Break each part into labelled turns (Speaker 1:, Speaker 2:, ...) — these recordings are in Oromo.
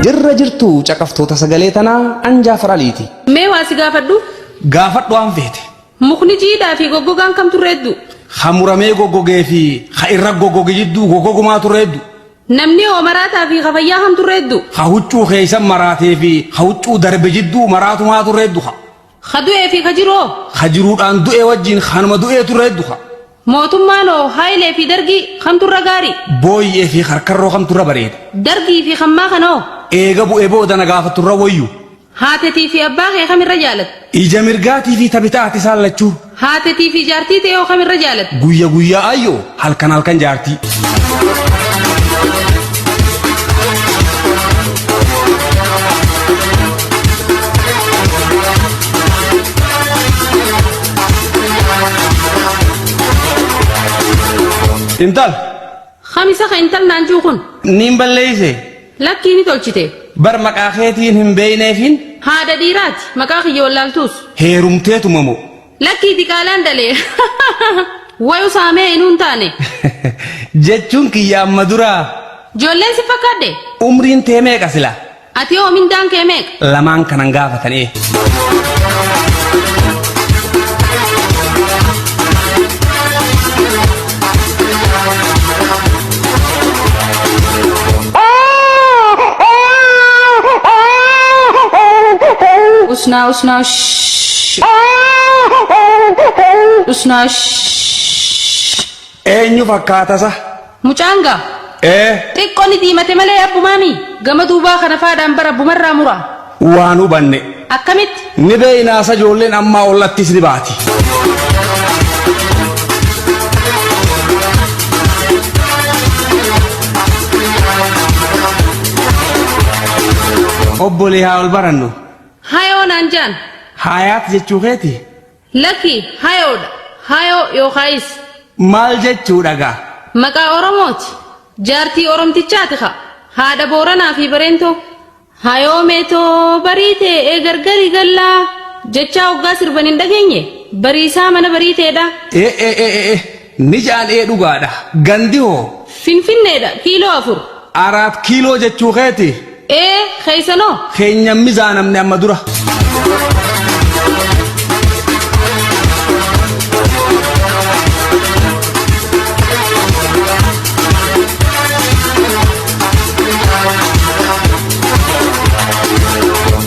Speaker 1: Jirra jirtu caqaftoota sagalee tanaa an Jaafar Aliiti.
Speaker 2: Mee waa si gaafadhu?
Speaker 1: Gaafadhu waan feete.
Speaker 2: Mukni jiidhaa fi goggogaan kamtu irra hedduu?
Speaker 1: Ha muramee goggogee fi ha irra goggoge jidduu goggogumaatu irra heddu.
Speaker 2: Namni hoo maraataa fi ka fayyaa kamtu irra hedduu?
Speaker 1: Ha huccuu keeysan maraatee fi ha huccuu darbe jidduu maraatumaatu irra heddu ha.
Speaker 2: Ka du'ee fi ka jiru hoo?
Speaker 1: Ka jiruudhaan du'e wajjiin kanuma du'eetu irra heddu ha.
Speaker 2: Mootummaan hoo Hayilee fi Dargii kamtu irra gaarii?
Speaker 1: Booyyee fi karkarroo kamtu irra bareeda?
Speaker 2: Dargii fi kammaa kana hoo?
Speaker 1: Eega bu'e booda na gaafattu irra woyyu.
Speaker 2: Haatetii fi abbaa kee kam irra jaalatta?
Speaker 1: Ija mirgaatii fi ta bitaati isaan lachuu.
Speaker 2: Haatetii fi jaartii tee hoo kam irra jaalatta?
Speaker 1: Guyya guyyaa ayyoo halkan halkan jaartii. Intal.
Speaker 2: Kam isa ka intal naan ji'u kun?
Speaker 1: Niin balleeyse.
Speaker 2: Lakkii ni tolchite.
Speaker 1: Bar maqaa keetiin hin beeyneefin.
Speaker 2: Haadha dhiiraati. Maqaa kiyya wallaaltuus.
Speaker 1: Heerumteetuma moo?
Speaker 2: Lakkii diqaalaan dhale. Wayu saamee inuu hin taane.
Speaker 1: Jechuun kiyya amma duraa.
Speaker 2: Ijoolleen si fakkaadhe?
Speaker 1: Umriin tee meeqa sila?
Speaker 2: Ati hoo mindaan kee meeqa?
Speaker 1: Lamaan kanan gaafatan ee.
Speaker 2: Usnaa usnaa shhh. Usnaa shhh.
Speaker 1: Eenyu fakkaatasa?
Speaker 2: Mucaan gaa.
Speaker 1: Ee.
Speaker 2: Xiqqo ni diimate malee abbumaami. Gama duubaa kana faadhaan bara abbumarraa mura.
Speaker 1: Waan hubanne.
Speaker 2: Akkamitti?
Speaker 1: Ni beeynaasa ijoolleen ammaa ollattis ni baati. Obbolee haa ol barannu.
Speaker 2: Hayoo naan jaan.
Speaker 1: Haayaat jechuu keeti?
Speaker 2: Lakki, hayoodha. Hayoo yookaayis.
Speaker 1: Maal jechuudha gaa?
Speaker 2: Maqaa Oromooti. Jaartii Oromtichaati ka. Haadha Booranaa fi Bareentoo. Hayoo meetoo bariitee ee gargari gallaa jechaa hoggaa sirban hin dhageenye? Bariisaa mana bariiteedha.
Speaker 1: Ee ee ee ee ni ja'an ee dhugaadha. Gandi hoo?
Speaker 2: Finfinneedha kiiloo 4.
Speaker 1: Araat kiiloo jechuu keeti?
Speaker 2: Ee keessanoo?
Speaker 1: Keenyan mizaanamne amma dura.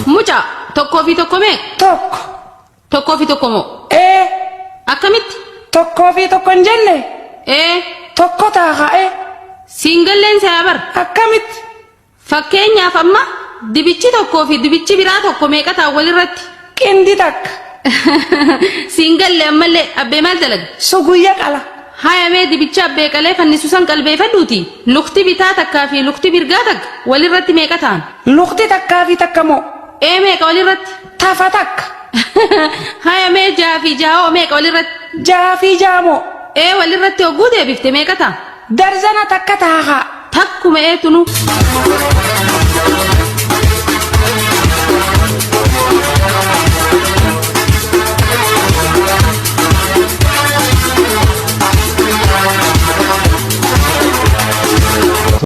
Speaker 2: Mucaa tokkoo fi tokko meeqa?
Speaker 3: Tokko.
Speaker 2: Tokkoo fi tokko moo?
Speaker 3: Ee.
Speaker 2: Akkamitti?
Speaker 3: Tokkoo fi tokko hin jenne?
Speaker 2: Ee.
Speaker 3: Tokko ta'a kaa ee.
Speaker 2: Siin galleen se'a bar.
Speaker 3: Akkamitti?
Speaker 2: Fakkeenyaaf amma dibichi tokkoo fi dibichi biraa tokko meeqa ta'a walirratti?
Speaker 3: Qindi takka.
Speaker 2: Siin galle ammallee abbee maal dalaga?
Speaker 3: Suguyya qala.
Speaker 2: Haya mee dibicha abbee qalee fannisu san qalbeefadhuuti lukti bitaa takkaa fi lukti mirgaa takka walirratti meeqa ta'an?
Speaker 3: Lukti takkaa fi takka moo?
Speaker 2: Ee meeqa walirratti?
Speaker 3: Tafa takka.
Speaker 2: Haya mee jaha fi jaha hoo meeqa walirratti?
Speaker 3: Jaha fi jaha moo?
Speaker 2: Ee walirratti hogguu deebifte meeqa ta'a?
Speaker 3: Darzana takka ta'a kaa.
Speaker 2: Takkuma ee tunuu.